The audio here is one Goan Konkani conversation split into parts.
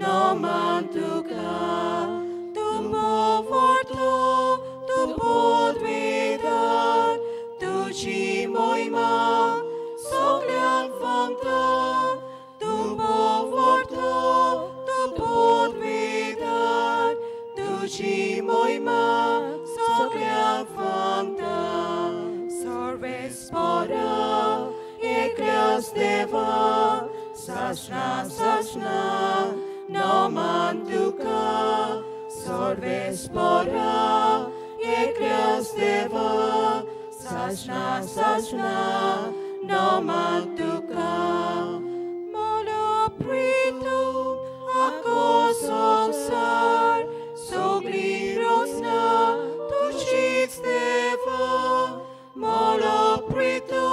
नमन तुका. तूं भोंवतो, तूं पदवेदार, तुजी मोहिमा सगल्यांक फावता. तूं भोंवतो, तूं पदवेदार, तुजी मोहिमा सगल्यांक फावता. सर्वेस्परा एकल्याच देवा, सासणा सासणा नमन तुका. सर्वेस्परा एकल्याच देवा, सासणा सासणा नमन तुका. मोलोप्रितो आखो संवसार, सगळी रचना तुजीच देवा. मोलोप्रितो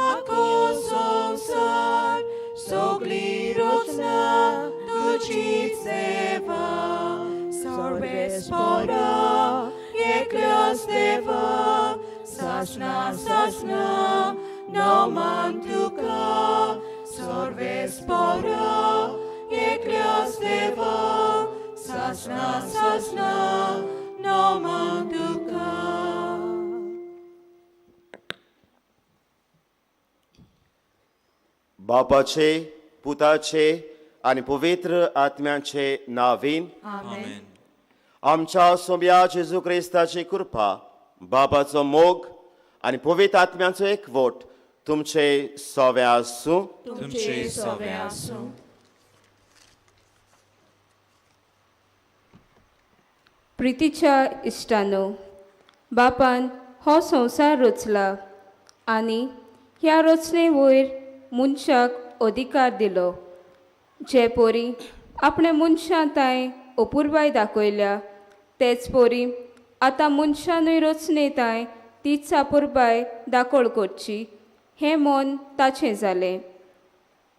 आखो संवसार, सगळी रचना तुजीच देवा. सर्वेस्परा एकल्याच देवा, सासणा सासणा नमन तुका. सर्वेस्परा एकल्याच देवा, सासणा सासणा नमन तुका. बापाचे, पुताचे आनी पवित्र आत्म्याचे नावीन आमेन. आमच्या सोम्या जेजू क्रिस्ताची कृपा, बापाचो मोग आनी पवित्र आत्म्याचो एकवट तुमचे सोवे आसूं. तुमचे सोवे आसूं. प्रितीच्या इश्टानो, बापान हो संवसार रचला आनी ह्या रचणे वयर मनशाक अधिकार दिलो. जे परी आपणे मनशां तांय अपुरबाय दाखयल्या, तेच परी आतां मनशानूय रचणे तांय तीच अपुरबाय दाखोळ करची हें मन ताचें जालें.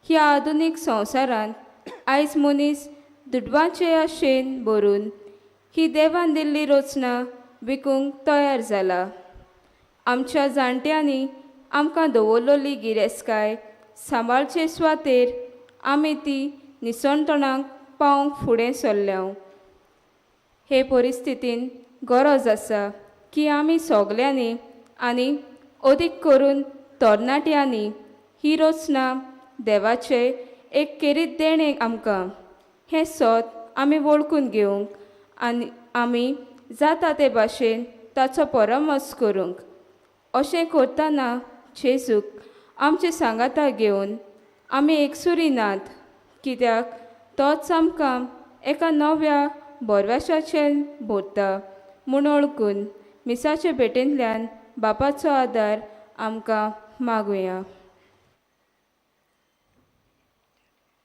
ह्या आधुनीक संवसारांत आयज मनीस दुडवांचे आशेन भरून ही देवान दिल्ली रचना विकूंक तयार जाला. आमच्या जाणट्यांनी आमकां दवरलेली गिरेस्तकाय सांबाळचे सुवातेर आमी ती निसणतणाक पावंक फुडें सरल्या. हे परिस्थितीन गरज आसा की आमी सगल्यांनी आनी अदीक करून तरणाट्यांनी ही रचना देवाचें एक केरीत देणें आमकां हें सत आमी वळखून घेवंक आनी आमी जाता ते भाशेन ताचो परामर्श करूंक. अशें करतना जेजूक आमचे सांगाता घेवन आमी एकसुरी नात, कित्याक तोच आमकां एका नव्या भरवशाचें भरता म्हूण वळखून मिसाचे भेटेंतल्यान बापाचो आदार आमकां मागुया.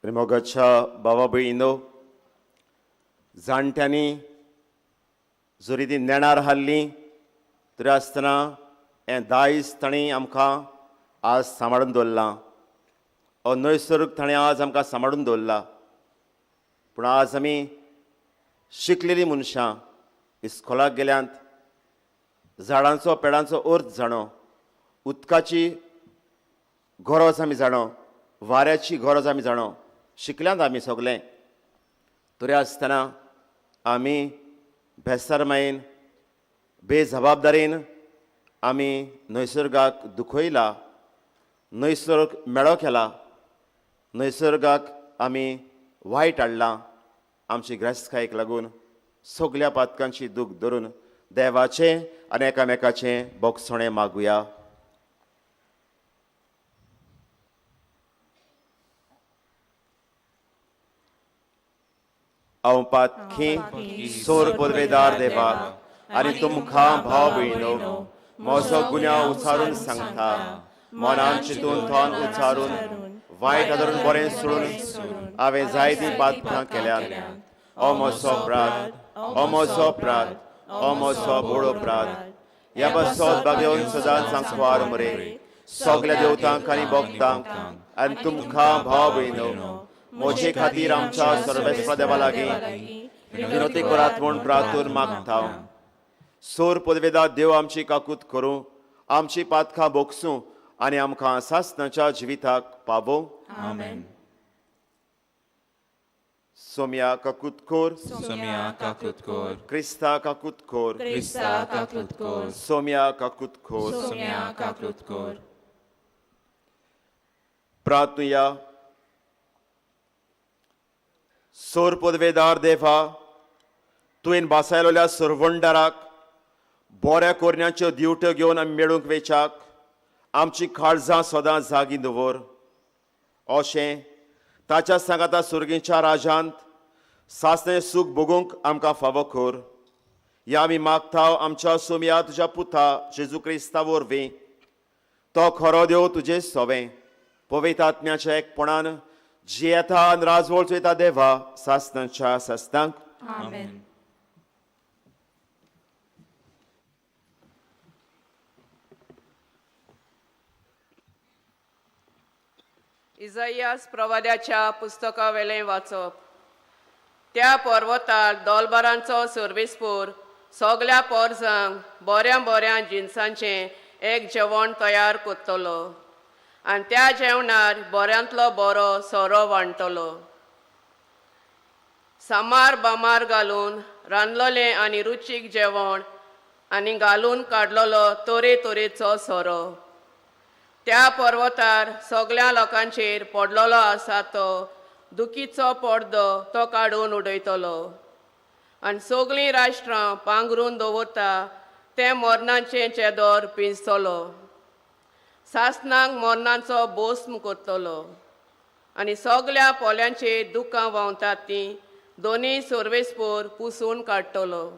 मोगाच्या बाबा भयणीनो, जाणट्यांनी जरी ती नेणार हाडली तरी आसतना हें दायज तांणी आमकां आज सांबाळून दवरलां. हो नैसर्ग ताणें आज आमकां सांबाळून दवरला. पूण आज आमी शिकलेलीं मनशां इस्कोलाक गेल्यांत, झाडांचो पेडांचो अर्थ जाणो, उदकाची गरज आमी जाणो, वाऱ्याची गरज आमी जाणो, शिकल्यांत आमी सगलें. तरी आसतना आमी बेसरमायेन बेजबाबदारीन आमी नैसर्गाक दुखयला, नैसर्ग मेळो केला, नैसर्गाक आमी वायट हाडलां. आमची ग्रेस्तकायेक लागून सगल्या पातकांची दूख धरून देवाचें आनी एकामेकाचें बोगसणें मागुया. हांव पातकी सोर पदवेदार देवा आनी तुमकां भाव भयणो म्हजो गुन्यांव उचारून सांगता. मनान चिंतून थोन उचारून वायट आदरून बरें सोडून हांवें जायतीं पातकां केल्यात. ओ म्हजो अपराध, ओ म्हजो अपराध, ओ म्हजो व्हड अपराध. ह्या पासत बागेवन सदांच सांकवार मरे सगल्या देवतांक आनी भक्तांक आनी तुमकां भाव भयणो म्हजे खातीर आमच्या सर्वेस्पर देवा लागीं विनवती करात म्हूण प्रार्थून मागता. सोर पदवेदा देव आमची काकूत करूं, आमची पातकां बोगसूं आनी आमकां सासणाच्या जिविताक पावोवं. आमेन. सोमया काकूत कोर, सोमया काकूत कोर, क्रिस्ता काकूत कोर, क्रिस्ता काकूत कोर, सोमया काकूत कोर, सोमया काकूत कोर. प्रार्थनुया. सोर पदवेदार देवा, तुवें बासायलोल्या सरवंडाराक बोऱ्या कोरण्याच्यो दिवट्यो घेवन आमी मेळूंक वेच्याक आमची काळजां सदां जागी दवर. अशें ताच्या सांगाता सुर्गीच्या राजांत सासणें सूख भोगूंक आमकां फावो कर. ह्या आमी मागता आमच्या सोमया तुज्या पुता जेजू क्रिस्ता वरवीं. तो खरो देव तुजें सोवें पवित्र आत्म्याच्या एकपणान जियेता आनी राजवळ चोयता देवा सासणाच्या सासणांक. आमेन. इजाइयास प्रवाद्याच्या पुस्तकावेलें वाचप. त्या पर्वतार दोलबारांचो सर्वेस्पोर सगल्या पोरजांक बऱ्या बऱ्या जिनसांचें एक जेवण तयार करतलो आनी त्या जेवणार बऱ्यांतलो बरो सोरो वांटतलो. सामार बामार घालून रांदलोलें आनी रुचीक जेवण आनी घालून काडलेलो तरेतरेचो सोरो. त्या पर्वतार सगल्या लोकांचेर पडलेलो आसा तो दुखीचो पडदो तो काडून उडयतलो आनी सगळीं राष्ट्रां पांगरून दवरता तें मरणाचें चेदोर पिंजतलो. सासणाक मरणाचो बोस्म करतलो आनी सगल्या पोल्यांचेर दुकां व्हांवतात तीं दोनूय सर्वेस्पोर पुसून काडटलो.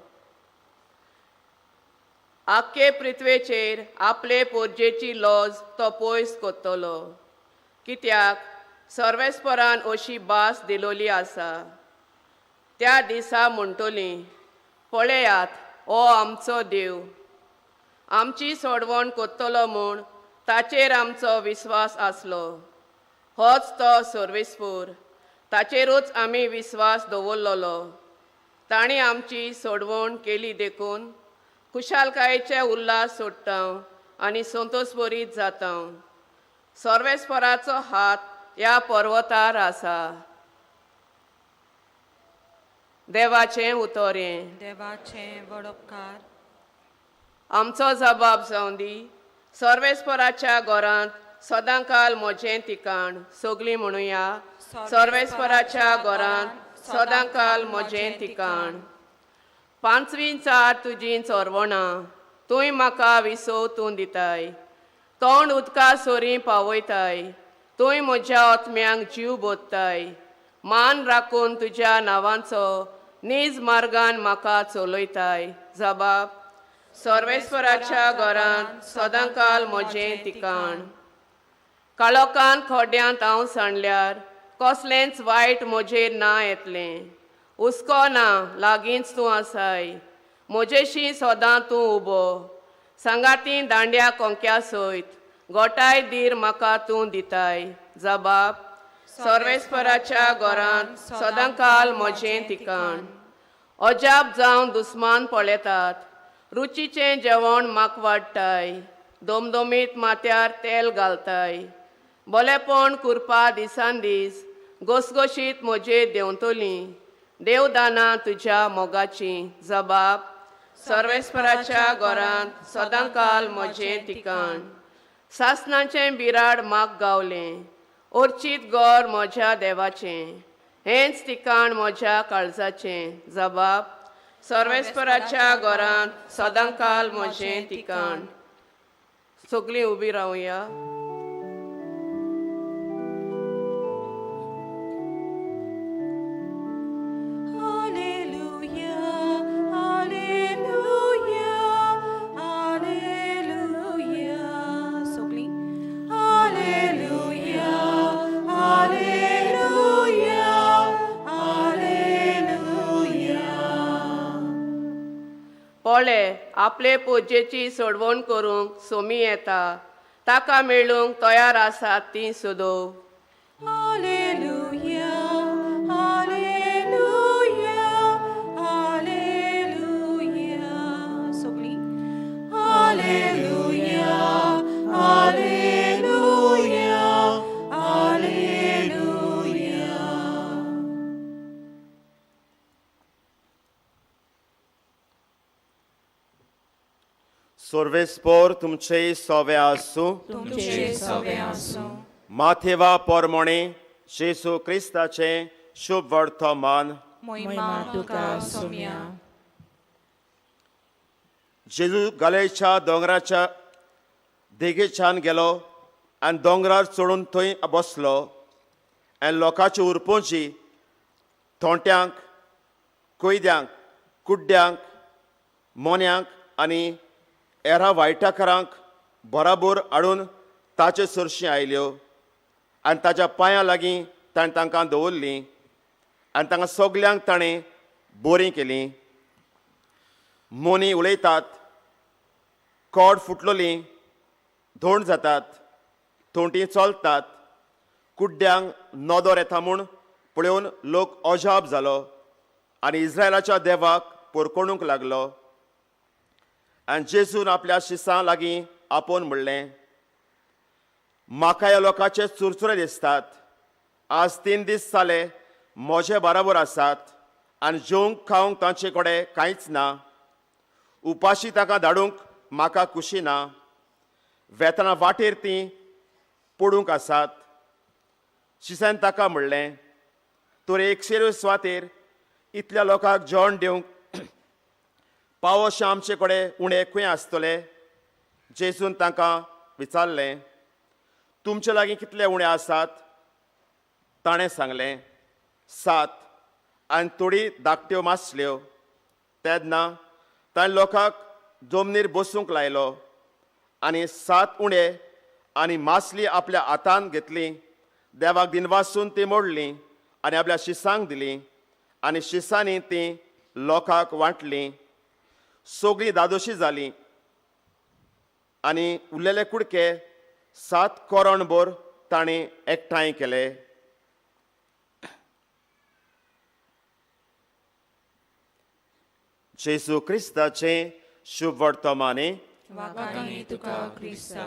आख्खे पृथ्वेचेर आपले पोरजेची लॉज तो पयस करतलो, कित्याक सर्वेस्परान अशी भास दिलोली आसा. त्या दिसा म्हणटली, पळयात हो आमचो देव, आमची सोडवण करतलो म्हूण ताचेर आमचो विस्वास आसलो. होच तो सर्वेस्पोर, ताचेरूच आमी विस्वास दवरलेलो. ताणें आमची सोडवण केली देखून खुशालकायेचे उल्हास सोडटा आनी संतोषभरीत जाता. सर्वेस्पराचो हात ह्या पर्वतार आसा. देवाचें उतरें. देवाचें वडोपकार. आमचो जबाब जावं दी. सर्वेस्पराच्या घरांत सदांकाल म्हजें ठिकाण. सगळीं म्हणुया, सर्वेस्पराच्या घरांत सदांकाल म्हजें ठिकाण. पांचवी चार तुजीं चोरवणां, तूंय म्हाका विसव तूं दिताय. तोंड उदका सोरी पावयताय, तूंय म्हज्या आत्म्यांक जीव बोधताय. मान राखून तुज्या नांवाचो नीज मार्गान म्हाका चलयताय. जबाब. सर्वेस्पराच्या घरांत सदांकाल म्हजें ठिकाण. काळोखान खोड्यांत हांव सांडल्यार कसलेंच वायट म्हजेर ना येतलें. हुस्को ना, लागींच तूं आसाय. म्हजेशी सदां तूं उबो. सांगाती दांड्या कोंक्या सयत गोठाय धीर म्हाका तूं दिताय. जबाब. सर्वेस्पराच्या घरांत सदांकाल म्हजें ठिकाण. अजाप जावन दुस्मान पळयतात, रुचीचें जेवण म्हाका वाडटाय. दोमदोमीत माथ्यार तेल घालताय. बोलेपण कुरपा दिसान दीस घोसघोशीत म्हजेर देंवतलीं. देवदानां तुज्या मोगाचीं. जबाब. सर्वेस्पराच्या घरांत सदांकाल म्हजें ठिकाण. सासणाचें बिराड म्हाका गावलें, ओर्चीत घर म्हज्या देवाचें, हेंच ठिकाण म्हज्या काळजाचें. जबाब. सर्वेस्पराच्या घरांत सदांकाल म्हजें ठिकाण. सगळीं उबी रावया. पळे आपले पुजेची सोडवण करूंक सोमी येता, ताका मेळूंक तयार आसात ती सोदो. Hallelujah, hallelujah, hallelujah. सगळीं हालेलुया, हालेलुया, हालेलुया. सर्वेस्पोर तुमचे सोवे आसूं. तुमचे सवे आसूं. माथेवा पोरमोणे जेजू क्रिस्ताचें शुभ वर्तमान. मोहिमा तुका सोम्या. जेजू गालेच्या दोंगराच्या देगेच्यान गेलो आनी दोंगरार चडून थंय बसलो आनी लोकांची उरपोवची थोंट्यांक, कोयद्यांक, कुड्ड्यांक, मोन्यांक आनी एरा वायटाकारांक बराबर हाडून ताचे सरशीं आयल्यो आनी ताच्या पांयां लागीं ताणें तांकां दवरलीं आनी तांकां सगल्यांक ताणें बरीं केलीं. मोनी उलयतात, कोड फुटलोलीं, धोंड जातात, थोंटी चलतात, कुड्ड्यांक नदर येता म्हूण पळोवन लोक अजाप जालो आनी इस्रायलाच्या देवाक पोरकोणूंक लागलो. आनी जेजून आपल्या शिसां लागीं आपोवन म्हणलें, म्हाका ह्या लोकांचे चुरचुरे दिसतात. आज 3 दीस जाले म्हजे बराबर आसात आनी जेवंक खावंक तांचे कडेन कांयच ना. उपाशी तांकां धाडूंक म्हाका खुशी ना. वेतना वाटेर तीं पडूंक आसात. शिसान ताका म्हणलें, तर 100 सुवातेर इतल्या लोकांक जेवण दिवंक पावोशें आमचे कडेन उणें खंय आसतले? जेजून तांकां विचारलें, तुमचे लागीं कितले उणें आसात? ताणें सांगलें, 7 आनी थोडी धाकट्यो मासल्यो. तेन्ना ताणें लोकांक जमनीर बसूंक लायलो आनी 7 उणें आनी मासली आपल्या हातान घेतली, देवाक दिनवासून ती मोडली आनी आपल्या शिसांक दिली आनी शिसांनी ती लोकांक वांटली. सगळीं दादोशी जालीं आनी उरलेले कुडके 7 कोरणभर ताणें एकठांय केले. जेजू क्रिस्ताचें शुभ वर्तमाने. वाखाणी तुका क्रिस्ता.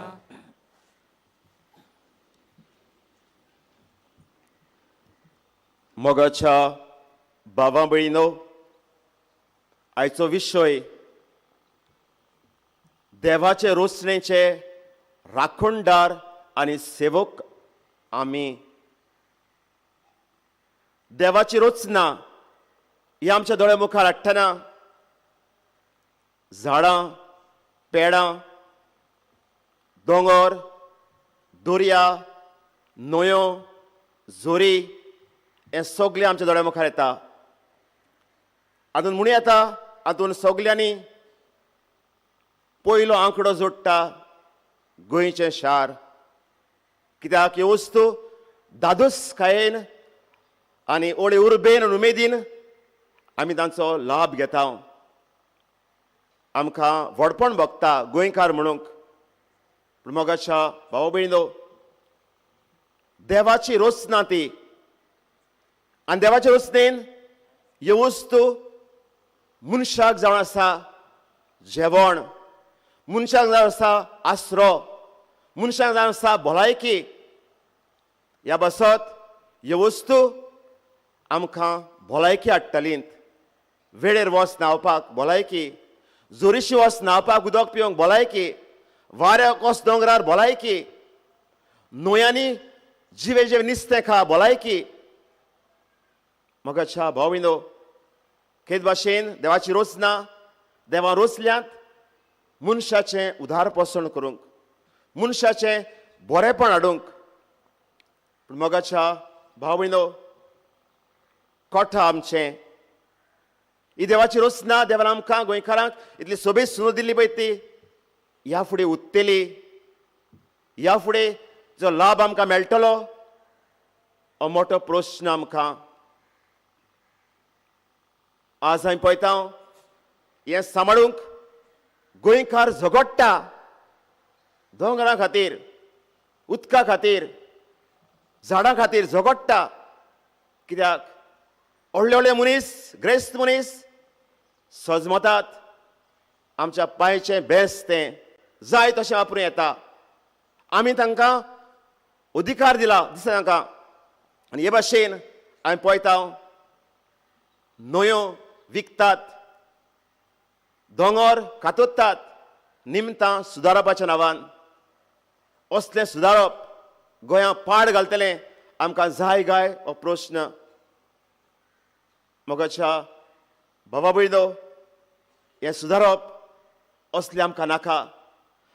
मोगाच्या भावा भयणीनो, आयचो विशय देवाचे रोसणेचे राखणदार आनी सेवक आमी. देवाची रचना ही आमच्या दोळ्या मुखार हाडटना झाडां, पेडां, दोंगर, दर्या, न्हंयो, झोरी हें सगळें आमच्या दोळ्या मुखार येता. हातून म्हणूं येता हातून सगल्यांनी पयलो आंकडो जोडटा गोंयचें शार. कित्याक ह्यो वस्तू दादोसकायेन आनी ओळे उर्बेन आनी उमेदीन आमी तांचो लाभ घेता. आमकां व्हडपण भोगता गोंयकार म्हणूंक. पूण मोगाच्या भाव भयणीनो, देवाची रचना ती आनी देवाचे रचनेन ह्यो वस्तू मनशाक जावन आसा जेवण, मनशाक जावन आसा आसरो, मनशाक जावन आसा भलायकी. ह्या बसत ह्यो वस्तू आमकां भलायकी हाडटलीं. वेळेर वच न्हांवपाक भलायकी, जोरीशी वच न्हांवपाक उदक पिवंक भलायकी, वाऱ्याक वच दोंगरार भलायकी, न्हंयांनी जिवे जिवे नुस्तें खा भलायकी. मोगाच्या भाव भयणीनो, खेत भाशेन देवाची रचना देवा रचल्यांत मनशाचें उदारपोसण करूंक, मनशाचें बरेंपण हाडूंक. पूण मोगाच्या भाव भयणीनो, कोठा आमचें ही देवाची रचना देवान आमकां गोंयकारांक इतली सोबीत सुनो दिल्ली पळय ती ह्या फुडें उत्तली. ह्या फुडें जो लाभ आमकां मेळटलो हो मोठो प्रस्न आमकां. आज आमी पळयता हें सांबाळूंक गोंयकार झगडटा दोंगरा खातीर, उदका खातीर, झाडां खातीर झगडटा. कित्याक व्हडले व्हडले मनीस, ग्रेस्त मनीस सजमतात आमच्या पांयचें बेस तें जाय तशें वापरूं येता. आमी तांकां अधिकार दिला दिसता तांकां. आनी हे भाशेन आमी पळयता न्हंयो विकतात, दोंगर कातोतात, निमतां सुदारपाच्या नांवान. असलें सुदारप गोंया पाड घालतलें आमकां जाय गाय हो प्रश्न. मोगाच्या भावा भयणो, हें सुदारप असलें आमकां नाका.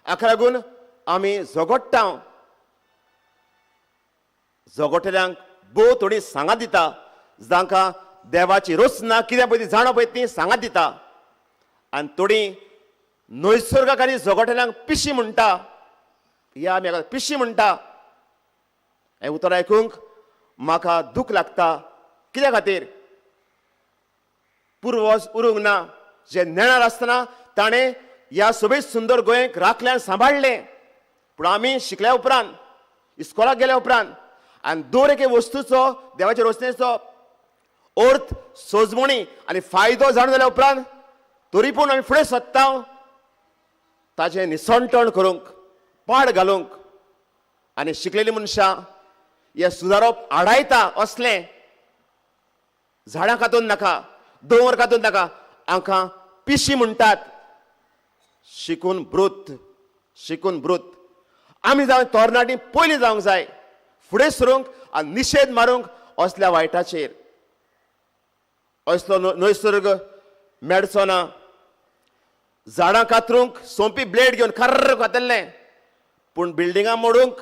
हाका लागून आमी झगडटा, झगडटल्यांक भोव थोडी सांगात दिता, जांकां देवाची रचना कितें पळय ती जाणा पळय ती सांगात दिता. आनी थोडी नैसर्गाक आनी झगडटल्यांक पिशी म्हणटा, ह्या आमी हाका पिशी म्हणटा. हें उतर आयकूंक म्हाका दूख लागता. कित्या खातीर? पुर्वज उरूंक ना, जे नेणार आसतना ताणें ह्या सोबीत सुंदर गोंयक राखल्यान सांबाळ्ळें. पूण आमी शिकल्या उपरांत, इस्कोलाक गेल्या उपरांत आनी दर एके वस्तूचो देवाचे रचनेचो अर्थ सोजमणी आनी फायदो जाणून जाल्या उपरांत तरी पूण आमी फुडें सोदता ताजें निसणटण करूंक, पाड घालूंक. आनी शिकलेलीं मनशां हें सुदारप आडायता. असलें झाडां कातून नाका, दोंगर कातून नाका, आमकां पिशी म्हणटात. शिकून ब्रूत, शिकून ब्रूत. आमी जावं तरणाटी पयलीं जावंक जाय फुडें सरूंक आनी निशेध मारूंक असल्या वायटाचेर. असलो नैसर्ग मेळचो ना. झाडां कातरूंक सोंपी ब्लेड घेवन खर्र कातरलें, पूण बिल्डिंगां मोडूंक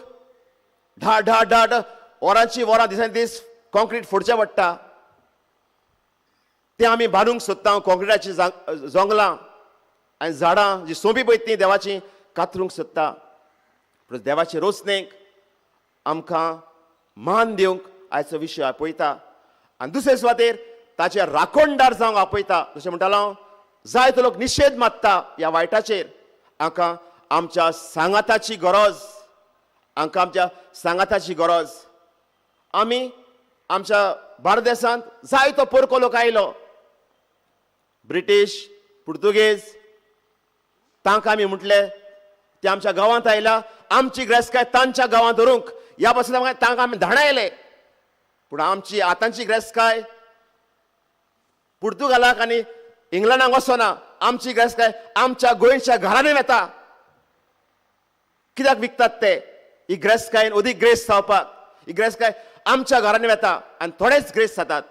ढा ढा ढा ढा वरांची वरां दिसान दीस कॉन्क्रीट फोडचें पडटा. तें आमी बांदूंक सोदता कॉन्क्रिटाचीं जोंगलां आनी झाडां जी सोंपी पळय तीं देवाचीं कातरूंक सोदता. पूण देवाचे रोचणेक आमकां मान दिवंक आयचो विशय आपयता आनी दुसरे सुवातेर ताचे राखणदार जावंक आपयता. जशें म्हणटालो हांव, जायतो लोक निशेध मारता ह्या वायटाचेर. आमकां आमच्या सांगाताची गरज, आमकां आमच्या सांगाताची गरज. आमी आमच्या भारत देशांत जायतो परको लोक आयलो, ब्रिटीश, पुर्तुगेज, तांकां आमी म्हटलें ते आमच्या गांवांत आयला, आमची ग्रेसकाय तांच्या गांवांत धरूंक ह्या पासून तांकां आमी धाडायले. पूण आमची आतांची ग्रेसकाय पुर्तुगालाक आनी इंग्लंडाक वचना, आमची ग्रेसकाय आमच्या गोंयच्या घरांनी वता. कित्याक विकतात ते? ही ग्रेसकायन अदीक ग्रेस जावपाक ही ग्रेसकाय आमच्या घरांनी वता आनी थोडेच ग्रेस जातात.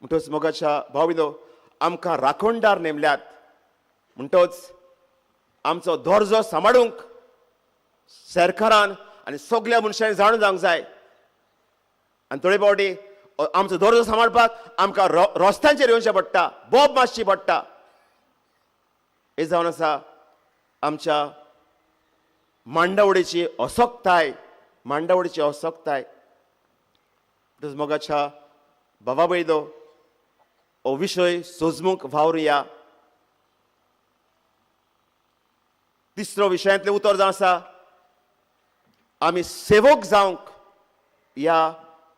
म्हणटच मोगाच्या भाव भयणो, आमकां राखणदार नेमल्यात. म्हणटच आमचो दर्जो सांबाळूंक सरकारान आनी सगल्या मनशांनी जाणून जावंक जाय. आनी थोडे फावटी आमचो दर्जो सांबाळपाक आमकां रस्त्यांचेर येवचें पडटा, बोब मारची पडटा. हें जावन आसा आमच्या मांडावळीची असक्ताय, मांडावळीची असक्ताय. मोगाच्या बाबा भयणो, हो विशय सोजमूंक वावरुया. तिसरो विशयांतलें उतर जावन आसा, आमी सेवक जावंक ह्या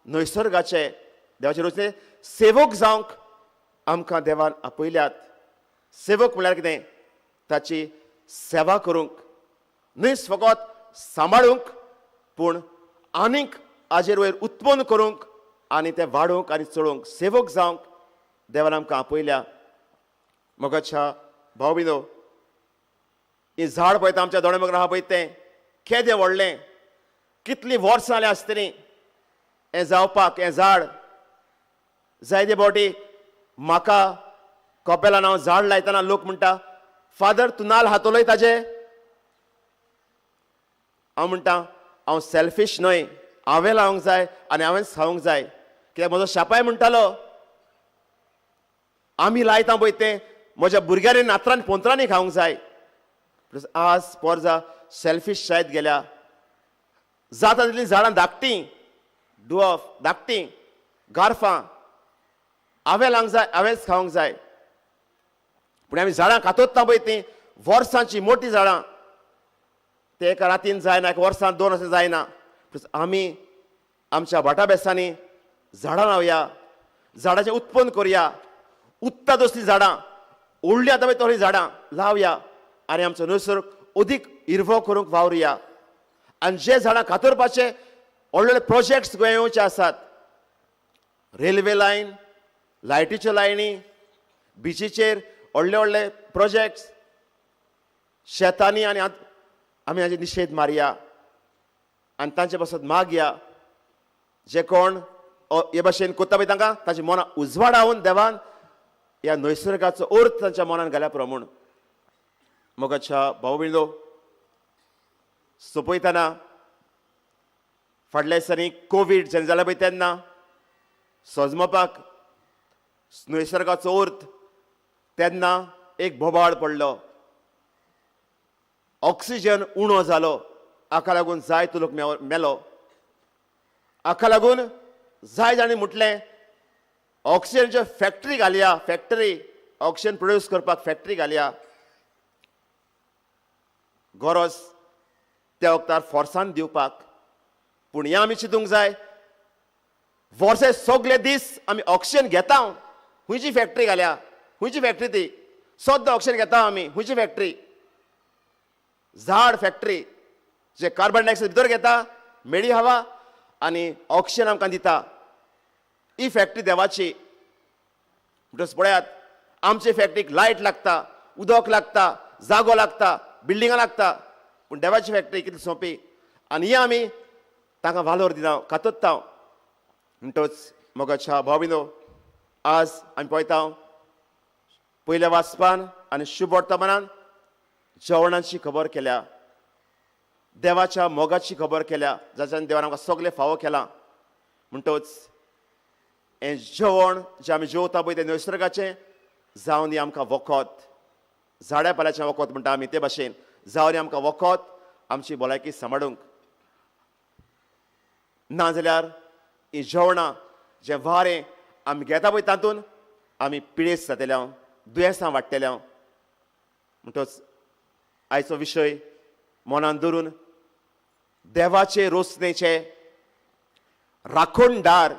नैसर्गाचे देवाचे रचने सेवक जावंक आमकां देवान आपयल्यात. सेवक म्हणल्यार कितें? ताची सेवा करूंक, न्हय फकत सांबाळूंक, पूण आनीक हाजेर वयर उत्पन्न करूंक आनी तें वाडोवंक आनी चलोवंक सेवक जावंक देवान आमकां आपयल्या. मोगाच्या भाव भयणो, हें झाड पळयता आमच्या दोळे मुखार आहा पळय तें केदें व्हडलें, कितलीं वर्सां जालीं आसतलीं हें जावपाक. हें झाड जायते फावटी म्हाका कपेलान हांव झाड लायतना लोक म्हणटा, फादर तूं नाल हातोलय ताजे. हांव म्हणटा हांव सेल्फीश न्हय, हांवें लावंक जाय आनी हांवेंच खावंक जाय. कित्याक म्हजो शापाय म्हणटालो, आमी लायता पळय तें म्हज्या भुरग्यांनी नातरांनी पोंत्रांनी खावंक जाय. आज पोरजा सेल्फीश जायत गेल्या. जाता तितलीं झाडां धाकटीं, डुअफ धाकटीं, गार्फां हांवें लावंक जाय, हांवेंच खावंक जाय. पूण आमी झाडां कातोतना पळय तीं वर्सांचीं मोटीं झाडां, ते एका रातीन जायना, एका वर्सान दोन वर्सां जायना. आमी आमच्या भाटाबेसांनी झाडां लावया, झाडाचें उत्पन्न करुया, उत्ता तसलीं झाडां, व्हडलीं आतां पळय तसलीं झाडां लावया आनी आमचो निसर्ग अदीक हिरवो करूंक वावरुया. आनी जे झाडां कातरपाचे व्हडले व्हडले प्रोजेक्ट्स गोंया येवचे आसात, रेल्वे लायन, लायटीच्यो लायनी, बिचीचेर व्हडले व्हडले प्रोजेक्ट्स, शेतांनी आनी आमी हाजे निशेध मारया आनी तांचे पासत मागया. जे कोण हे भाशेन कोत्ता पळय तांकां तांची मनां उजवाडावन देवान ह्या नैसर्गाचो अर्थ तांच्या मनान घाल्या पुरो म्हूण. मोगाच्या भाव भयणीनो, सोंपयतना फाटल्या दिसांनी कोवीड जेन्ना जाला पळय तेन्ना सजमपाक नैसर्गाचो अर्थ तेन्ना एक बोबाळ पडलो, ऑक्सिजन उणो जालो, हाका लागून जायतो लोक मेलो. हाका लागून जाय जाणी म्हटलें ऑक्सिजनच्यो फॅक्टरी घालया, फॅक्टरी ऑक्सिजन प्रोड्यूस करपाक फॅक्टरी घालया. गरज त्या वखदार फोर्सान दिवपाक, पूण हें आमी चिंतूंक जाय वर्से सगळे दीस आमी ऑक्सिजन घेता. खंयची फॅक्टरी घाल्या, खंयची फॅक्टरी ती? सद्दां ऑक्सिजन घेता आमी, खंयची फॅक्टरी? झाड फॅक्टरी जे कार्बन डायऑक्सायड भितर घेता, मेळी हवा आनी ऑक्सिजन आमकां दिता. ही फॅक्टरी देवाची. म्हणटकच पळयात आमचे फॅक्टरीक लायट लागता, उदक लागता, जागो लागता, बिल्डिंगां लागता, पूण देवाची फॅक्टरी कितली सोंपी. आनी ही आमी तांकां वालोर दिना, कातोत्ता. म्हणटच मोगाच्या भाव भयणीनो, आज आमी पळयता पयल्या वाचपान आनी शुभ वर्तमानान जेवणाची खबर केल्या, देवाच्या मोगाची खबर केल्या, जाच्यान देवान आमकां सगळें फावो केलां. म्हणटच हें जेवण जें आमी जेवता पळय तें नैसर्गाचें जावन आमकां वखद, झाडां पाल्याचें वखद म्हणटा आमी ते भाशेन जावन आमकां वखद आमची भलायकी सांबाळूंक. ना जाल्यार ही जेवणां जें वारें आमी घेता पळय तातूंत आमी पिळेस जातले, दुयेंसां वाडटले. म्हणटच आयचो विशय मनान धरून देवाचे रोसणेचे राखणदार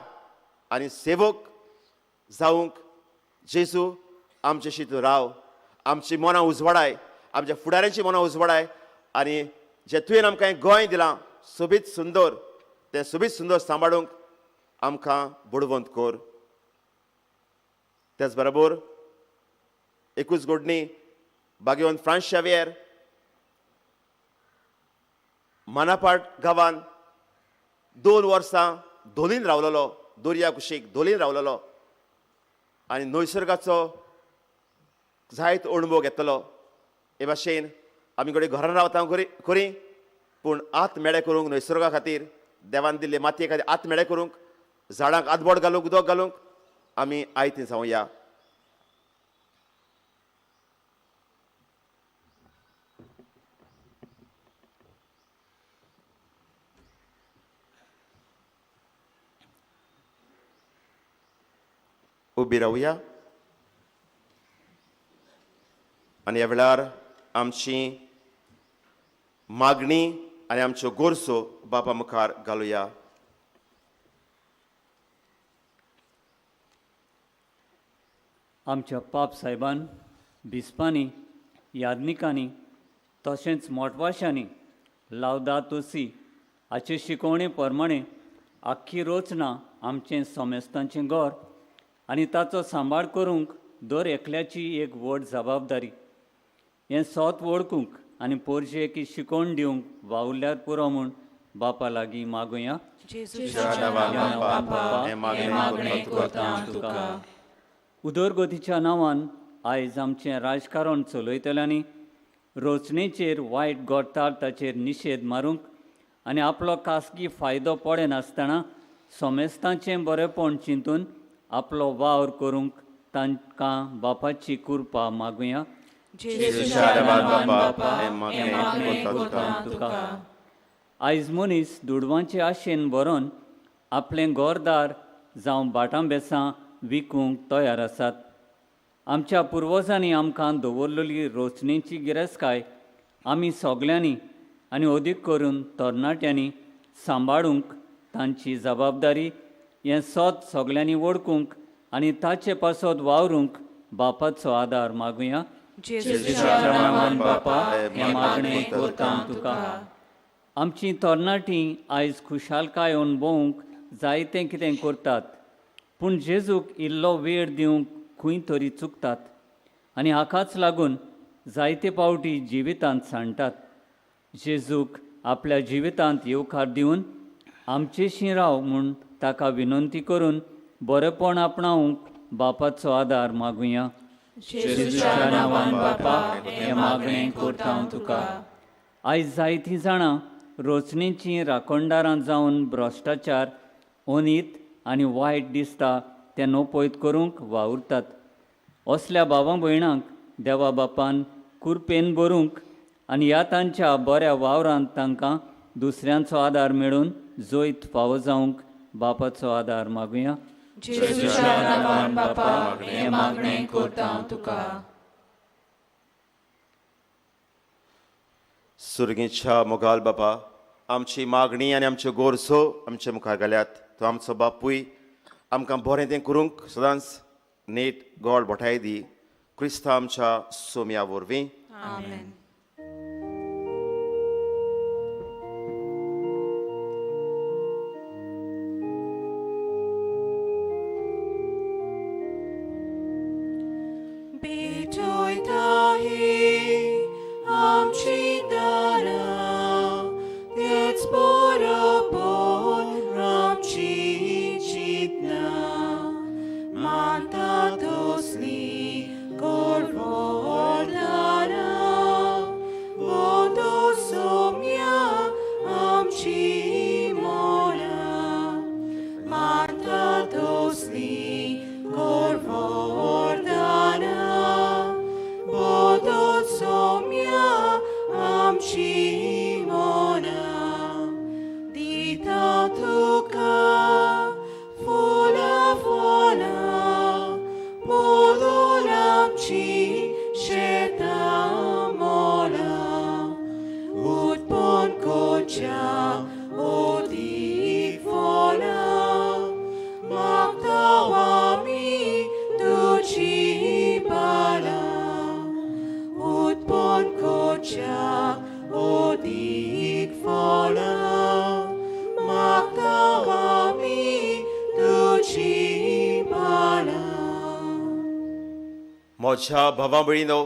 आनी सेवक जावंक जेजू आमचे शितू राव, आमची मनां उजवाडाय, आमच्या फुडाऱ्यांची मनां उजवाडाय आनी जें तुवें आमकां गोंय दिलां सोबीत सुंदर, तें सोबीत सुंदर सांबाळूंक आमकां बडवंत कर. त्याच बरोबर एकूच गोडणी बागेवन फ्रांस शावियर मानापाट गांवान 2 वर्सां धोलीन रावलेलो, दर्या कुशीक धोलीन रावलेलो आनी नैसर्गाचो जायत अणभव घेतलो. हे भाशेन आमी घडये घरान रावता खरी, पूण आत्मेळे करूंक नैसर्गा खातीर, देवान दिल्ले मातये खातीर आत्मेळे करूंक, झाडांक आदबोट घालूंक, उदक घालूंक आमी आयती जावया. उबी रावया आनी ह्या वेळार आमची मागणी आनी आमच्यो गरजो बापा मुखार घालुया. आमच्या पाप साहेबान, बिस्पांनी, याज्ञिकांनी तशेंच मोटवाशांनी लावदातो सी हाचे शिकवणे प्रमाणे आख्खी रचना आमचें समेस्तांचें घर आनी ताचो सांबाळ करूंक दर एकल्याची एक व्हड जबाबदारी. हें सोत वळखूंक आनी पोरशेक शिकोवन दिवंक वावुरल्यार पुरो म्हूण बापा लागीं मागुया. उदरगतीच्या नांवान आयज आमचें राजकारण चलयतल्यांनी रचणेचेर वायट गोडटार ताचेर निशेध मारूंक आनी आपलो खासगी फायदो पडनासतना समेस्तांचें बरेपण चिंतून आपलो वावर करूंक तांकां बापाची कृपा मागुया. आयज मनीस दुडवांचे आशेन भरोन आपलें घरदार जावं भाटां बेसां विकूंक तयार आसात. आमच्या पुर्वजांनी आमकां दवरलेली रोचणेची गिरेस्तकाय आमी सगल्यांनी आनी अदीक करून तरणाट्यांनी सांबाळूंक तांची जबाबदारी हें सत सगल्यांनी वळखूंक आनी ताचे पासत वावरूंक बापाचो आदार मागुया. बापा हें मागणें करता तुका. आमची तरणाटीं आयज खुशालकाय अणभवूंक जायतें कितें करतात, पूण जेजूक इल्लो वेळ दिवंक खंय तरी चुकतात आनी हाकाच लागून जायते पावटी जिवितांत सांडटात. जेजूक आपल्या जिवितांत येवकार दिवन आमचेशी राव म्हूण ताका विनंती करून बरेपण आपणावंक बापाचो आदार मागुया. जेजूच्या नांवान बापा हें मागणें करता हांव तुका. आयज जायतीं जाणां रोचणेचीं राखणदारां जावन भ्रश्टाचार, अनीत आनी वायट दिसता तें नपयत करूंक वावुरतात. असल्या भावा भयणांक देवा बापान कुरपेन भरूंक आनी ह्या तांच्या बऱ्या वावरांत तांकां दुसऱ्यांचो आदार मेळून जैत फावो जावंक बापाचो आदार मागुया. जेजूच्या नांवान बापा हें मागणें करता हांव तुका. सुर्गीच्या मोगाल बापा, आमची मागणी आनी आमच्यो गरजो आमचे मुखार घाल्यात. तो आमचो बापूय आमकां बरें तें करूंक सदांच नेट गोड बोठाय दी. क्रिस्ता आमच्या सोम्या वरवीं. आमेन. म्हज्या भावा भयणीनो,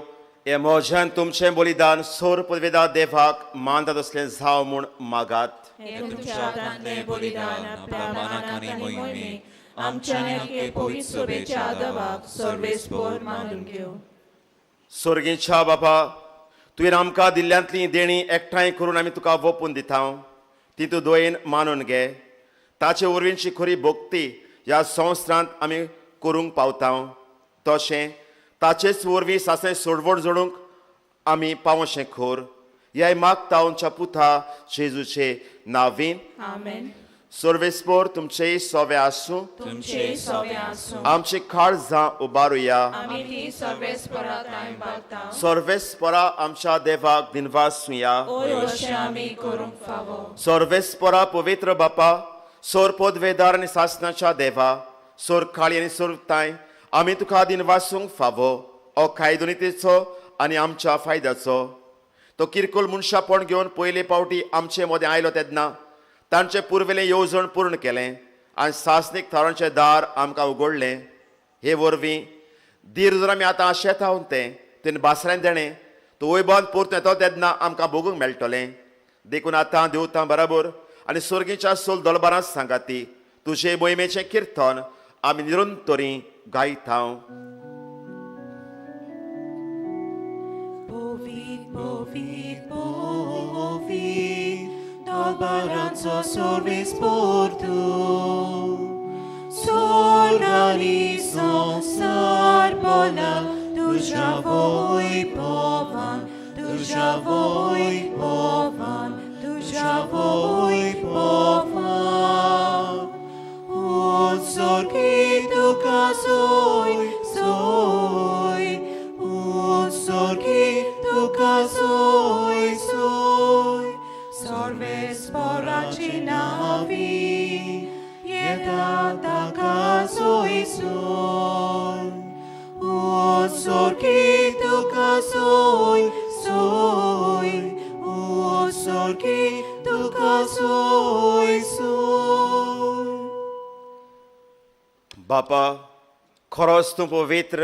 हे म्हज्यान तुमचें बलिदान सोर पदवेदा देवाक मानतात असलें जावं म्हूण मागात. तुमच्या हातांतलें बलिदान आपल्या मानाक आनी मोहिमेक आमच्या आनी पवित्र सभेच्या देवाक सर्वेस्पर मानून घेवं. स्वर्गीच्या बापा, तुवें आमकां दिल्ल्यांतलीं देणीं एकठांय करून आमी तुका वोपून दिता. ती तूं दयेन मानून घे. ताचे वरवींची खरी भक्ती ह्या संवसारांत आमी करूंक पावता. तशें ताचेच वरवीं सासणें सोडवण जोडूंक आमी पावोशें खोर ह्या मागता आमच्या पुता जेजूचे नावीन. आमेन. सर्वेस्पर तुमचेय सोवे आसूं. तुमचेय सोवे आसूं. आमची काळजां उबारुया. आमी ती सर्वेस्परा तांय बागता. सर्वेस्परा आमच्या देवाक दिनवासुया. ओय अशें आमी करूंक फावो. सर्वेस्परा पवित्र बापा, सोर पदवेदार आनी सासणाच्या देवा, सोर काळी आनी सोर तांय आमी तुका दिनवासूंक फावो. हो कायदोनितेचो आनी आमच्या फायद्याचो. तो किरकोळ मनशापण घेवन पयले पावटी आमचे मदें आयलो तेन्ना तांचें पुर्विल्लें येवजण पूर्ण केलें आनी सासणीक थरांचें दार आमकां उगडलें. हे वरवीं धीर जर आमी आतां शेतावन तें तेन्ना बासऱ्यान देणें तो वयबान परतून येतो तेन्ना आमकां भोगूंक मेळटलें. देखून आतां देवतां बराबर आनी स्वर्गीच्या सोल दलबारांत सांगाती तुजे मोहिमेचें किर्तन आमी निरंतरी गायता. पवित्र पवित्र पवित्र दलबारांचो सर्वेस्पर तूं, स्वर्ग आनी संवसार भरला तुज्या वैभवान, तुज्या वैभवान, तुज्या वैभवान. उत्सर्गी तुका सोय सोय, उत्सर्गी तुका सोय सोय. सर्वेस्पराची नावी येता ताका सोय सोय. उत्सर्गी तुका सोय सोय, उत्सर्गी तुका सोय सोय. बापा, खरोच तूं पवित्र,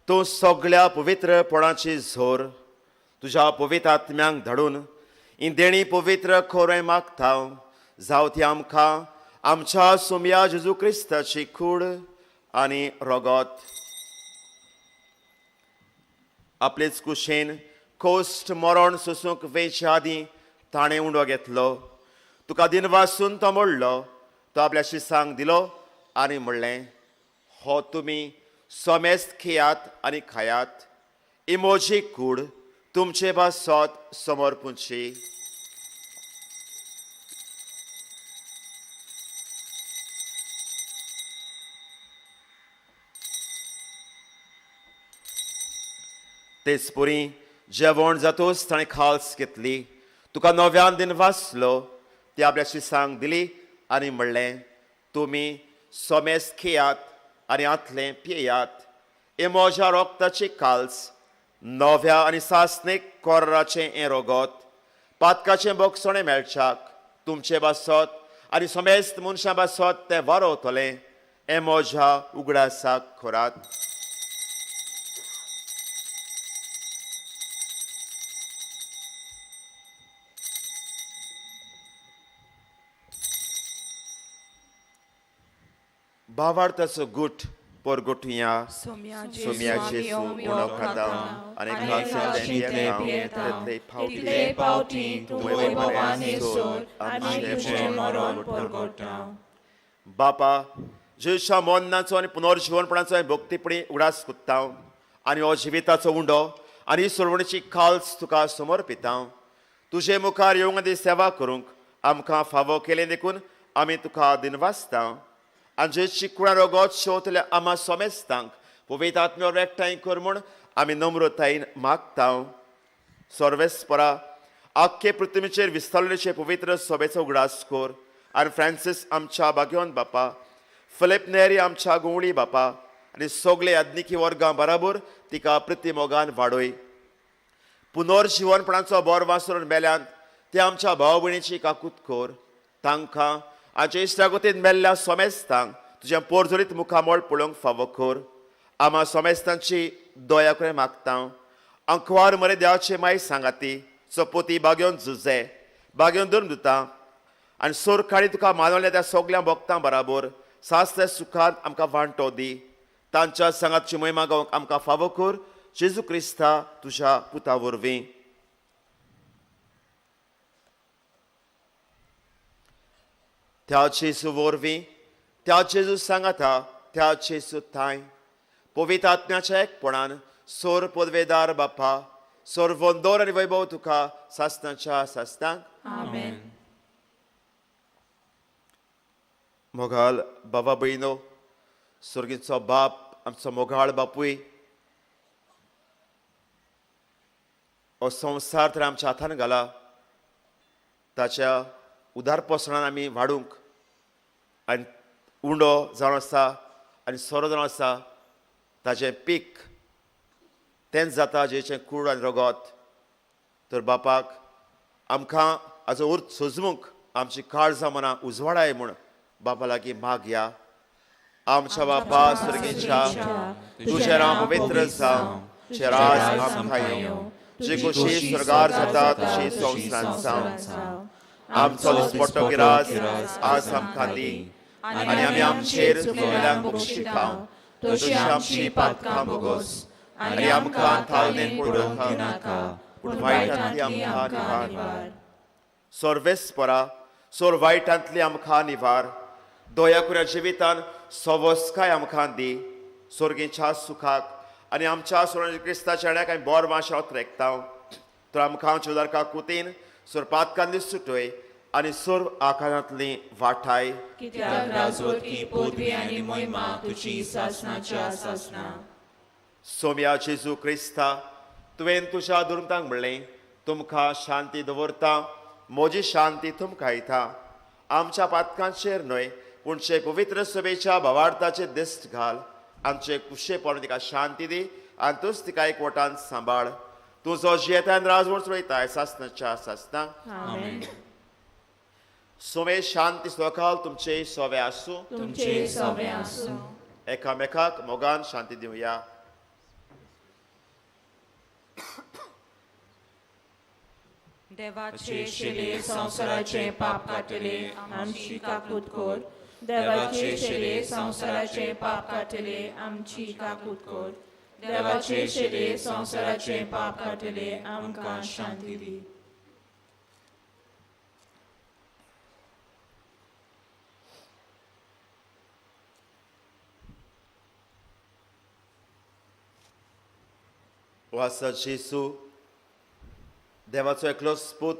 तूं सगळ्या पवित्रपणाची झोर तुज्या पवित्र आत्म्यांक धाडून ही देणी पवित्र खोरें मागता जावं ती आमकां आमच्या सोम्या जेजू क्रिस्ताची कूड आनी रगत. आपलेच कुशेन कोश्ट मरण सोसूंक वेचे आदीं ताणें उंडो घेतलो, तुका दिनवासून तो मोडलो, तो आपल्या शिसांक दिलो आनी म्हणलें, हो तुमी सोमेस्त खेयात आनी खायात, इमोजी कूड तुमचे पासत समर्पूंची. तेच पुरी जेवण जातूच ताणें खाल्स घेतली, तुका नव्यान दिन वाचलो, ती आपल्या शिसांक दिली आनी म्हणलें, तुमी सोमेस्त खेयात आनी आतलें पियेयात, हे म्हज्या रोगताची काल्स नव्या आनी सासणीक कोर्राचें हें रोगत पातकाचें बोगसणें मेळच्याक तुमचे बासत आनी समेस्त मनशां बासत तें वारोवतलें, हें म्हज्या उगडासाक खोरात. भावार्थाचो गुट परगोटुया सोम्या जेजू उणो खाता आनी तितले फावटी तुवें आमचें मरण परगोटा. बापा, जेजूच्या मरणाचो आनी पुनर्जिवनपणाचो भक्तीपणी उगडास कोत्ता आनी हो जिविताचो उंडो आनी सोडवणेची खाल्स तुका समर्पिता. तुजे मुखार येवंक आनी सेवा करूंक आमकां फावो केलें देखून आमी तुका दिनवासता. आनी जेजूची कुळां रोगत शेवतल्या आमा सोमेस्तांक पवित्र आत्म्यावर एकठांय कर म्हूण आमी नम्रतायेन मागता. सर्वेस्परा, आख्खे पृथ्वीचेर विस्तारलेचे पवित्र सभेचो उगडास कर आनी फ्रांसीस आमच्या भाग्यवंत बापा, फिलीप नेरी आमच्या गुंवळी बापा आनी सगळे आदनिकी वर्गां बराबर तिका प्रतिमोगान वाडय. पुनर्जिवनपणाचो बोर वासरून मेल्यान ते आमच्या भाव भयणीची काकूत कर, तांकां आमच्या इश्टागतीन मेल्ल्या सोमेस्तांक तुज्या पोरजोरीत मुखामळ पळोवंक फावो कर. आमा सोमेस्तांची दया करून मागता. अंकवार मरे देवाचे माय सांगाती चपोती बागेवन झुजे बागेवन धरून दिता आनी सोरकाळी तुका मानवल्या त्या सगल्या भक्तां बराबर सासल्या सुखान आमकां वांटो दी. तांच्या सांगातची महिमा गावंक आमकां फावो कर, जेजू क्रिस्ता तुज्या पुता वरवीं. त्या जेजू वरवीं, त्या जेजू सांगाता, त्या जेजू थांय पवित्र आत्म्याच्या एकपणान सोर पदवेदार बापा, सोर वंदोर आनी वैभव तुका सासनाच्या सासनाक. आमेन. मोगाल बाबा भयणो, स्वर्गीचो बाप आमचो मोगाळ बापूय, हो संवसार तर आमच्या हातान घाला, ताच्या उदारपसणान आमी वाडूंक आनी उंडो जावन आसा आनी सोरो जावन आसा ताचें पीक तेंच जाता जेचें कूड आनी रगत. तर बापाक आमकां हाजो अर्थ सोजमूंक आमची काळजां मनां उजवाडाय म्हूण बापा लागीं मागया. आमच्या बापा स्वर्गीच्या, तुजें नांव पवित्र जावं, तुजें राज आमकां येवं, तुजी खोशी स्वर्गार जाता तशी संवसारांत जावं. आमचो दिसपट्टो गिरास आज आमकां दी आनी आमी आमचेर चुकयल्ल्यांक बक्षिता तशी आमची पातकां भोगोस आनी आमकां थाळणेन पडोवंक दिनाका, पूण वायटांतली आमकां निवार. सर्वेस्परा, सोर वायटांतली आमकां निवार. दया कुऱ्या जिवितान सवस्काय आमकां दी, स्वर्गीच्या सुखाक आनी आमच्या सोर क्रिस्ताच्या आनी आमी बोर वांशांत रेखता. तर आमकां आमच्या उदारका कुतीन सोर पातकांतली सुटय आनी सोर आकारांतली वाठाय. कित्याक राजवटकी पदवी आनी महिमा तुजी सासनाच्या सासना. सोम्या जेजू क्रिस्ता, तुवें तुज्या दुर्मतांक म्हणलें, तुमकां शांती दवरता, म्हजी शांती तुमकां दिता. आमच्या पातकांचेर न्हय पूण चे पवित्र सभेच्या भावार्थाचे दिश्ट घाल, आमचे कुशेपण तिका शांती दी आनी तूच तिका एकवटान सांबाळ. तुजो जियेतान राजवट चलयताय सासनाच्या सासना. आमेन. सोमे शांती सकाळ तुमचे सोवे आसूं, तुमचे सोवे आसूं. एकामेकाक मोगान शांती दिवया. देवाचे शिले संवसाराचे पाप काडटले आमची काकूत कर. देवाचे शिले संवसाराचे पाप काडटले आमची काकूत कर. देवाचे शिले संवसाराचे पाप काडटले आमकां शांती दी. वासा जेसू देवाचो एकलोच पूत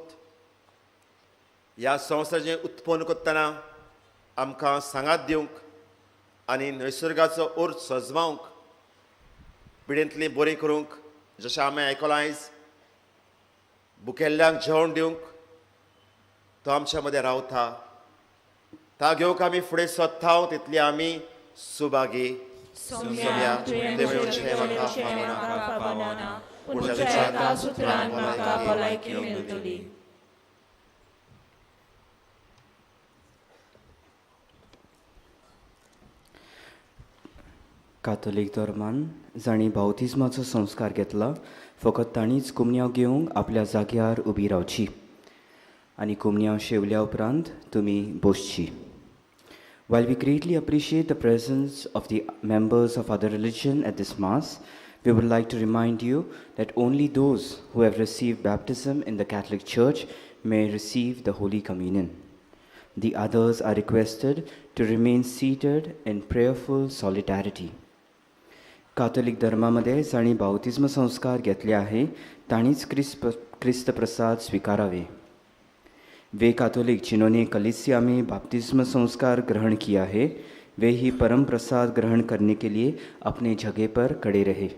ह्या संवसाराचें उत्पन्न करतना आमकां सांगात दिवंक आनी निसर्गाचो अर्थ सजमावंक पिडेंतली बरी करूंक, जशें आमी आयकलां आयज भुकेल्ल्यांक जेवण दिवंक तो आमच्या मदें रावता. ता घेवंक आमी फुडें सोदता तितली आमी सुभागी. सोम्या म्हाका पावना, पूण तुज्या एका सुत्रान म्हाका भलायकी मेळटली. कातोलीक धर्मान जांणी बाउतिज्माचो संस्कार घेतला फकत तांणीच कुमन्यांव घेवंक आपल्या जाग्यार उबी रावची आनी कुमन्यांव शेवल्या उपरांत तुमी बसची. While we greatly appreciate the presence of the members of other religion at this Mass, we would like to remind you that only those who have received baptism in the Catholic Church may receive the Holy Communion. The others are requested to remain seated in prayerful solidarity. Catholic धर्मामध्ये जांणी बाउतिज्म संस्कार घेतले आहे तांणीच क्रिस्त प्रसाद स्वीकारावे. वे काथोलिक जिन्होंने कलीसिया में बाप्तिस्म संस्कार ग्रहण किया है वे ही परम प्रसाद ग्रहण करने के लिए अपने जगह पर खड़े रहे.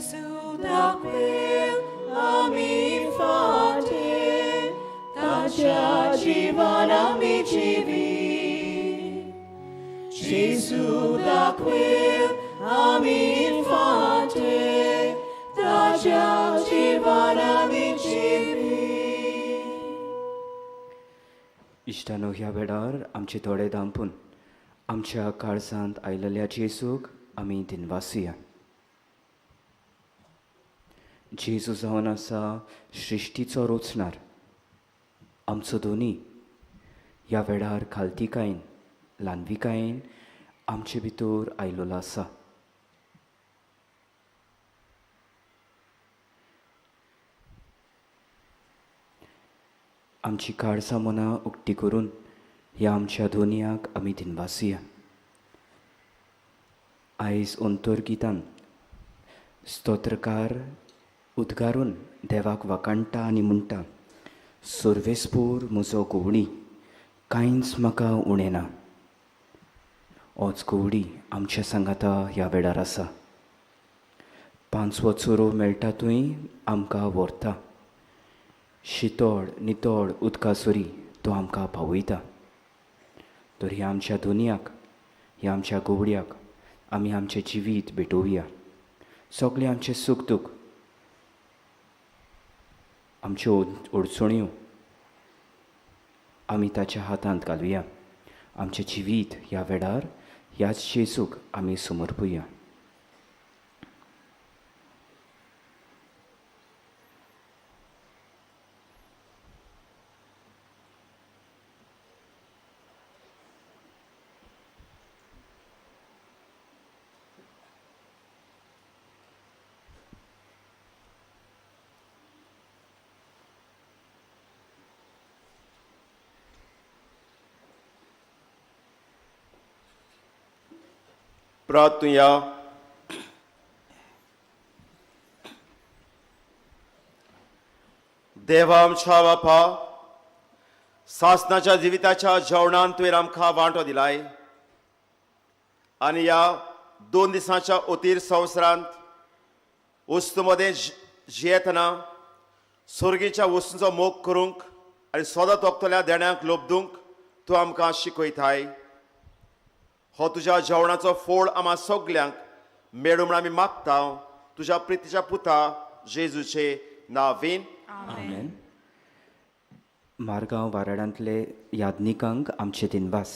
जेजू दाखयल आमी फाटे ताच्या जिवान आमी जिवी. जेजू दाखयल आमी फाटे ताच्या जिवान आमी जिवी. इश्टानो, ह्या वेळार आमचे दोळे धांपून आमच्या काळजांत आयलेल्या जेजूक आमी दिनवासुया. जेजू जावन आसा सृश्टीचो रोचणार, आमचो दोनी. ह्या वेळार खालतीकायेन ल्हानविकायेन आमचे भितर आयलेलो आसा. आमची काळजां मनां उक्ती करून ह्या आमच्या दोनयाक आमी दिनवासुया. आयज अंतर्गितान स्तोत्रकार उद्गारून देवाक वाखाणटा आनी म्हणटा, सर्वेस्पोर म्हजो गोवणी, कांयच म्हाका उणें ना. होच गोवडी आमच्या सांगाता ह्या वेळार आसा. पांचवो चोरो मेळटा थंय आमकां व्हरता, शितोळ नितोळ उदका सरी तो आमकां पावयता. तर ह्या आमच्या दोनयाक, ह्या आमच्या गोवड्याक आमी आमचें जिवीत भेटोवया. सगळें आमचें सूख दूख, आमच्यो अडचण्यो आमी ताच्या हातांत घालुया. आमचें जिवीत ह्या वेळार ह्याच जेजूक आमी समर्पुया. प्रार्थुया. देवा आमच्या बापा, सासनाच्या जिविताच्या जेवणान तुवें आमकां वांटो दिलाय आनी ह्या 2 दिसांच्या अतीर संवसारांत वस्तू मदें जियेतना सोर्गीच्या वस्तूंचो मोग करूंक आनी सदां तोखतल्या देण्यांक लोबदूंक तूं आमकां शिकयताय. हो तुज्या जेवणाचो फोळ आमा सगल्यांक मेळूं म्हूण आमी मागता तुज्या प्रितीच्या पुता जेजूचे नांवान. आमेन. मारगांव वाराडांतले याज्ञिकांक आमचे दिनवास.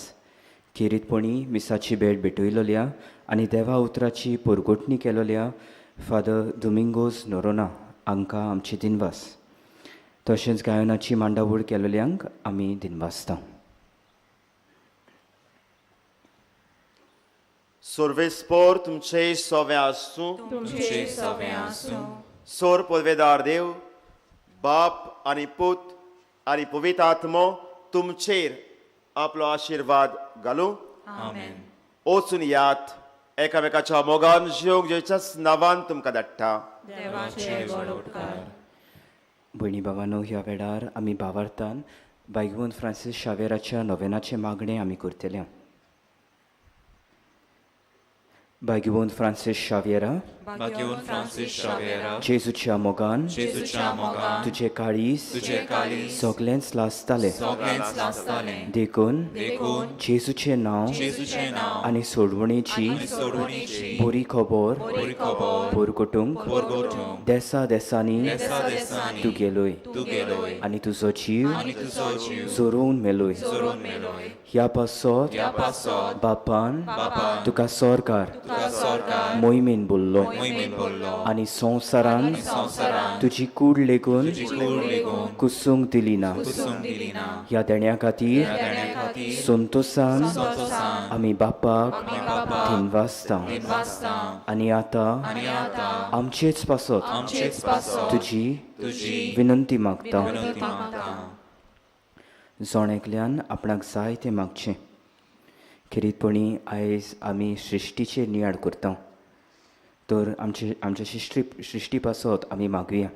खेरीतपणी मिसाची भेट भेटयलोल्या आनी देवा उतराची पोरगोटणी केलोल्या फादर दुमिंगोज नोरोना हांकां आमचे दिनवास. तशेंच गायनाची मांडावळ केलोल्यांक आमी दिनवासता. सर्वेस्पोर तुमचे सवे आसूं. तुमचे सवे आसूं. सोर पदवेदार देव बाप आनी पूत आनी पवित्र आत्मो तुमचेर आपलो आशिर्वाद घालूं. आमेन. वचून यात एकामेकाच्या मोगान जिवंक जेच्याच नांवान तुमकां धाडटा. देवाचे व्हड उपकार. भयणी भावानो, ह्या वेळार आमी भावार्थान बायगून फ्रांसीस शावेराच्या नोवेनाचें मागणें आमी करतले. भाग्यवंत फ्रांसीस शाव्येरा, भाग्यवंत फ्रांसीस शाव्येरा, जेजूच्या मोगान, जेजूच्या मोगान तुजे काळीज, तुजे काळीज सगळेंच लासतालें, सगळेंच लासतालें. देखून, देखून जेजूचें नांव, जेजूचें नांव आनी सोडवणेची, सोडवणेची बरी खबर, बरी खबर पोरगोटूंक, पोरगोटूंक देसा देसांनी, देसा देसांनी तूं गेलोय, तूं गेलोय आनी तुजो जीव, आनी तुजो जीव जोरोवन मेलोय. जोरोवन मेलोय. ह्या पासत, ह्या पासत बापान, बापान तुका सरकार, तुका सरकार मोहिमेन बोल्लो, मोहिमेन बोल्लो आनी संवसारान, संवसारान तुजी कूड लेगून, तुजी कूड लेगून कुसूंक दिली ना. कुसूंक दिली ना. ह्या देण्या खातीर, ह्या देण्या खातीर संतोसान, संतोसान आमी बापाक, आमी बापाक दिनवासता. दिनवासता. आनी आतां, आनी आतां आमचेच पासत, आमचेच पासत तुजी, तुजी विनंती मागता. विनंती मागता. जण एकल्यान आपणाक जाय तें मागचें. खेरीतपणी आयज आमी सृश्टीचेर नियाळ करता, तर आमचे आमच्या सृश्टी पासत आमी मागुया.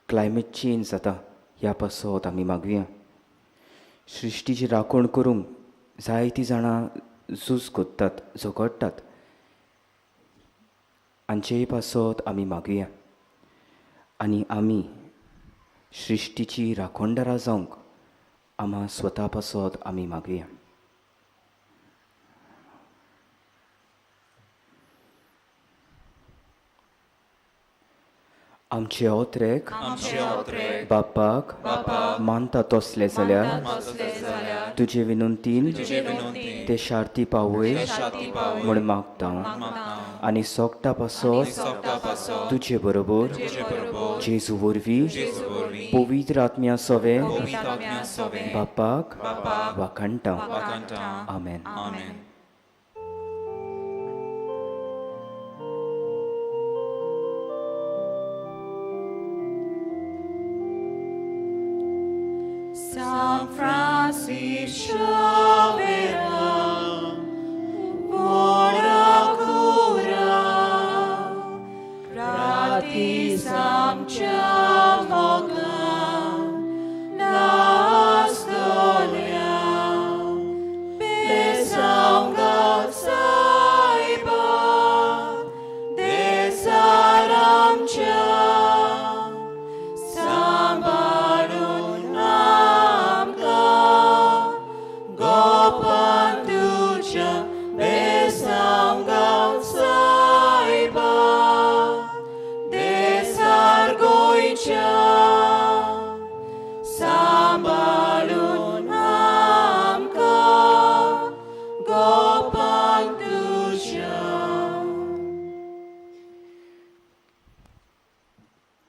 क्लायमेट चेंज जाता ह्या पासत आमी मागुया. सृश्टीची राखण करूंक जायतीं जाणां झूज करतात, झगडटात. हांचेय पासत आमी मागुया आनी आमी सृश्टीची राखणदारां जावंक आमा स्वता पासत आमी मागुया. आमचे ओत्रेक बापाक मानता तसले जाल्यार तुजे विनंतीन ते शार्ती पावय म्हूण मागता आनी सोगटा पासत तुजे बरोबर जेजू वरवीं पवित्र आत्म्या सोवे बापाक वाखाणटा. आमेन. San Francis Xavier, buona cura, gratis amcia moga, nastolia, besanga saiba, desaramcia.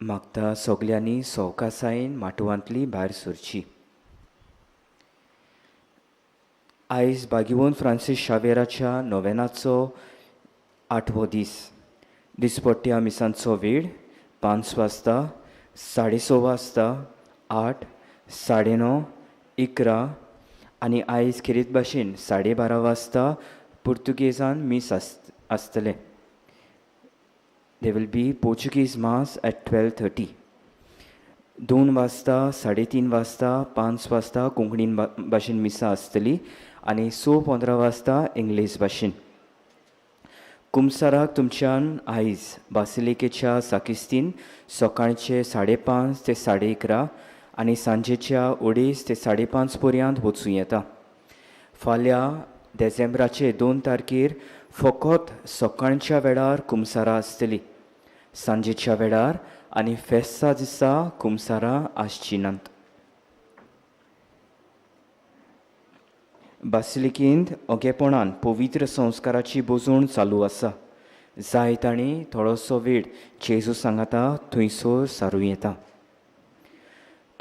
मागता सगल्यांनी सवकासायेन माटवांतली भायर सरची. आयज बागिवन फ्रांसीस शावेराच्या नोवेनाचो 8वो दीस. दिसपट्ट्या मिसांचो वेळ 5 वाजता, 6:30 वाजता, 8, 9:30, 11 आनी आयज खेरीत भाशेन 12:30 वाजता पुर्तुगेजान मीस आसतलें. There will be Portuguese Mass at 12:30. 2 वाजता, 3:30 वाजता, 5 वाजता कोंकणी भाशेन मिसां आसतली आनी 6:15 वाजता इंग्लीश भाशेन. कुमसाराक तुमच्यान आयज बासिलिकेच्या साकिस्तीन सकाळचे 5:30 ते 11:30 आनी सांजेच्या 2:30 ते 5:30 पर्यंत वचूं येता. फाल्यां देसेंब्राचे 2 तारखेर फकत सकाळच्या वेळार कुमसारां आसतली. सांजेच्या वेळार आनी फेस्ता दिसा कुमसारां आसची नात. बासिलिकेंत ओगेपणान पवित्र संस्काराची बोजवण चालू आसा. जाय तांणी थोडोसो वेळ जेजू सांगाता थंयसर सारूं येता.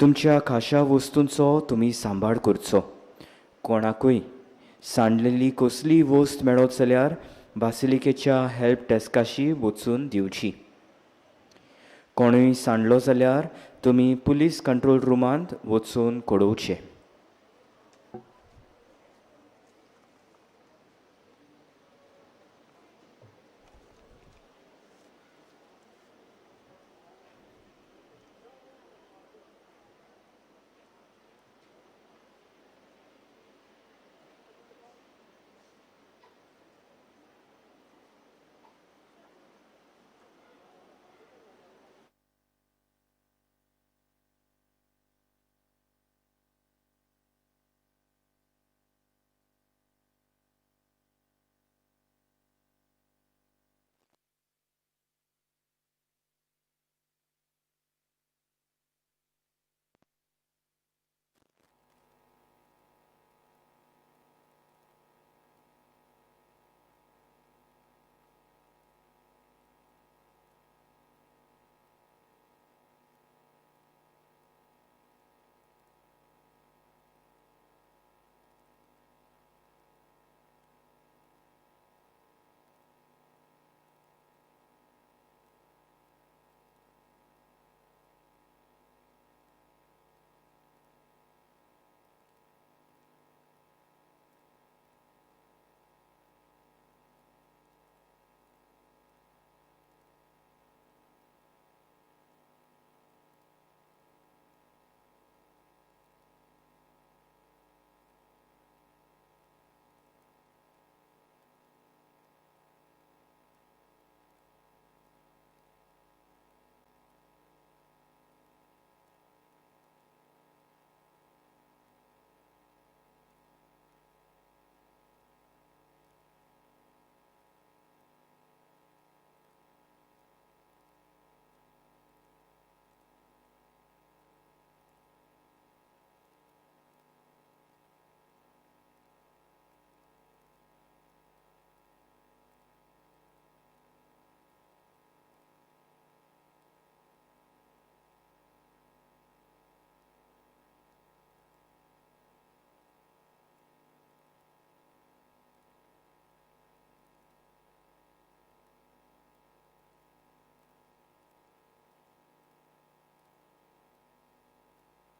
तुमच्या खाशा वस्तूंचो तुमी सांबाळ करचो. कोणाकूय सांडलेली कसलीय वस्त मेळत जाल्यार बासिलिकेच्या हेल्प डेस्काशी वचून दिवची. कोणूय सांडलो जाल्यार तुमी पुलीस कंट्रोल रुमांत वचून कळोवचें.